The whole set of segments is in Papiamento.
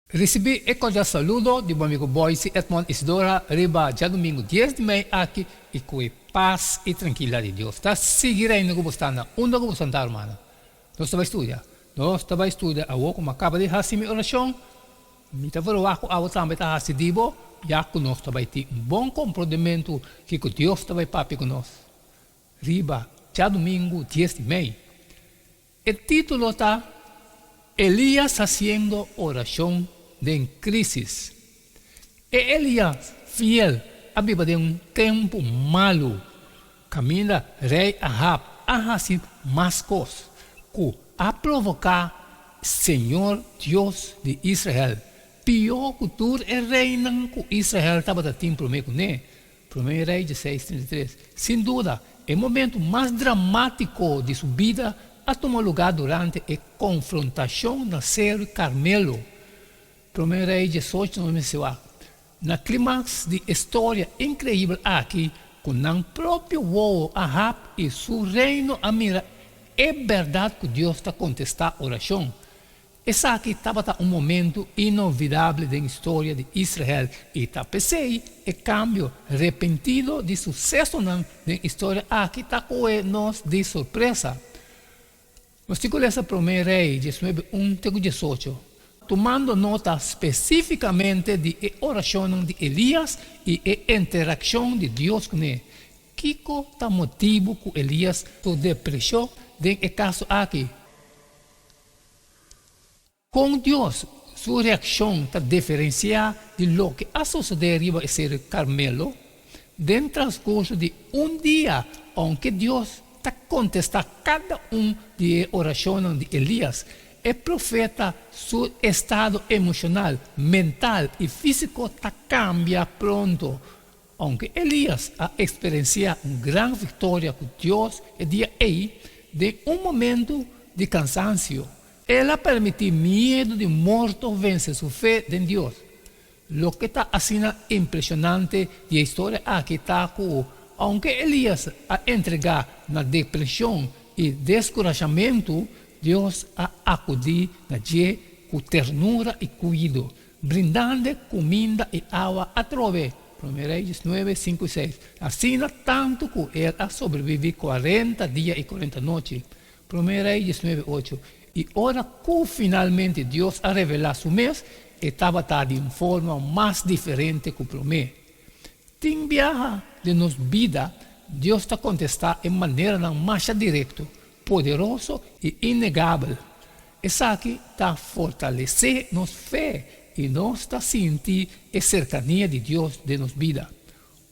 Risibí e kordial saludo di bo amigo Boyce Edmond Isidora riba djadumingu dies di mei aki i ku e pas i trankilidat di Dios ta sigui reina ku bo sta na unda ku bo santá rumannan. Nos ta bai studia. Nos ta bai studia awor ku mi a kaba di hasi mi orashon. Mi ta verwagt ku abo tambe ta hasi di bo ya ku nos ta bai tin un bon komprondementu kiko Dios ta bai papia ku nos riba djadumingu dies di mei. E título ta Elías hasiendo orashon den krísis. E Elías fiel a biba den un tempu malu, kaminda Rei Ahab a hasi mas kos ku a provoká Señor Dios di Israel pió ku tur e reinan ku Israel tabata tin promé kuné. Promé Rei dieseis 33. Sin duda, e momentu mas dramátiko di su bida a tuma lugá durante e konfrontashon na Seru Karmelo. Promé Rei 18 97. Na klimaks di e storia inkreibel aki, ku nan propio wowo Ahab i su reino a mira e bèrdat ku Dios ta kontestá orashon. Esaki tabata un momentu inolvidable den historia di Israel i ta p'esei e kambio repentido di susesonan den historia aki ta kohe nos di sorpresa. Nos tin ku lesa Promé Rei diesnuebe un te ku diesocho, tumando nota spesífikamente di e orashonnan di Elias i e interakshon di Dios kuné. Kiko ta motibu ku Elias su depreshon den e kaso aki? Kon Dios su reakshon ta diferensiá di loke a sosodé riba e Seru Karmelo? Den transkurso di un dia, ounke Dios ta kontestá kada un di e orashonnan di Elias, e profeta su estado emoshonal, mental i físiko ta kambia pronto. Ounke Elias a eksperensiá un gran viktoria ku Dios e dia ei, den un momentu di kansansio, el a permití miedu di morto vense su fe den Dios. Loke ta asina impreshonante di e historia aki ta ku ounke Elias a entregá na depreshon i deskurashamentu, Dios a akudí na dje ku ternura i kuido. Brindand'e kuminda i awa atrobe, Promé Reyes nuebe, sinku i seis. Asina tantu ku el a sobreviví kuarenta dia i kuarenta nochi, Promé Reyes nuebe, ocho. I ora ku finalmente Dios a revelá su mes, e tabata di un forma mas diferente ku promé. Tin biaha den nos bida, Dios ta kontestá e maneranan masha direkto, poderoso i innegabel. Esaki ta fortalesé nos fe i nos ta sinti e serkania di Dios den nos bida.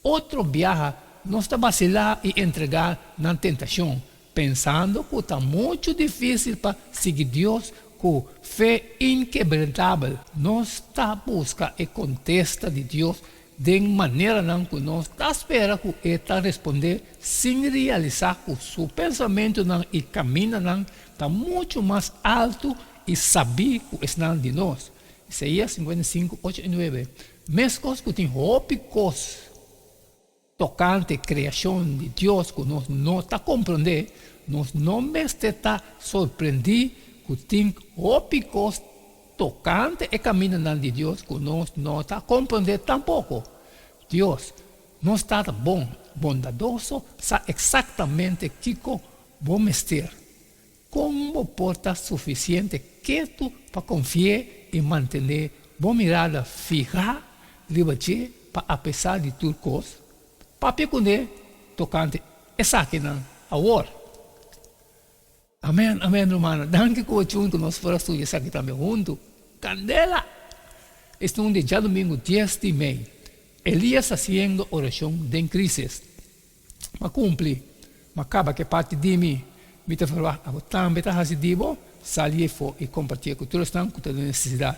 Otro biaha nos ta basilá i entregá nan tentashon, pensando ku ta muchu difísil pa sigui Dios ku fe inkebrantabel. Nos ta buska e kontesta di Dios den maneranan ku nos ta spera ku e ta respondé sin realisá ku su pensamentunan i kamindanan ta muchu mas altu i sabí ku esnan di nos. Isaías 55, ocho i nuebe. Meskos ku tin hopi kos tokante kreashon di Dios ku nos no ta komprondé, nos no mester ta sorprendí ku tin hopi kos Tokante e kamindanan di Dios ku nos no ta komprondé tampoko. Dios, nos Tata bon, bondadoso, sa eksaktamente kiko bo mester. Kon bo por ta sufisiente ketu pa konfi'é i mantené bo mirada fihá riba dje pa apesar di tur kos? Papia kuné tokante esakinan awor. Amen amen rumannan danki ku bo chun ku nos por a studia esaki tambe huntu. Kandela! Esun di djadumingu dies di mei, Elias hasiendo orashon den krisis. M'a kumpli, m'a kaba ku e parti di mi. Mi ta ferwagt abo tambe ta hasi di bo, sali efo i kompartié ku tur esnan ku ta den nesesidat.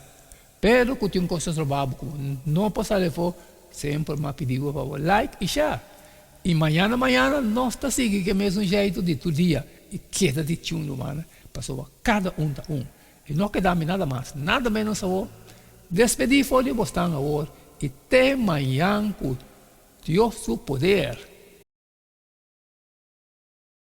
Pero ku tin un kos ta stroba bo ku bo no por sali afó, semper m'a pidi bo pa bo like i share. I mañana mañana nos ta sigui ku e mesun jeitu di tur dia i keda di chun rumannan, pasobra kada un ta un. I no keda mi nada mas, nada menos awor. Despedí for di bosnan awor i te mañan ku Dios su poder.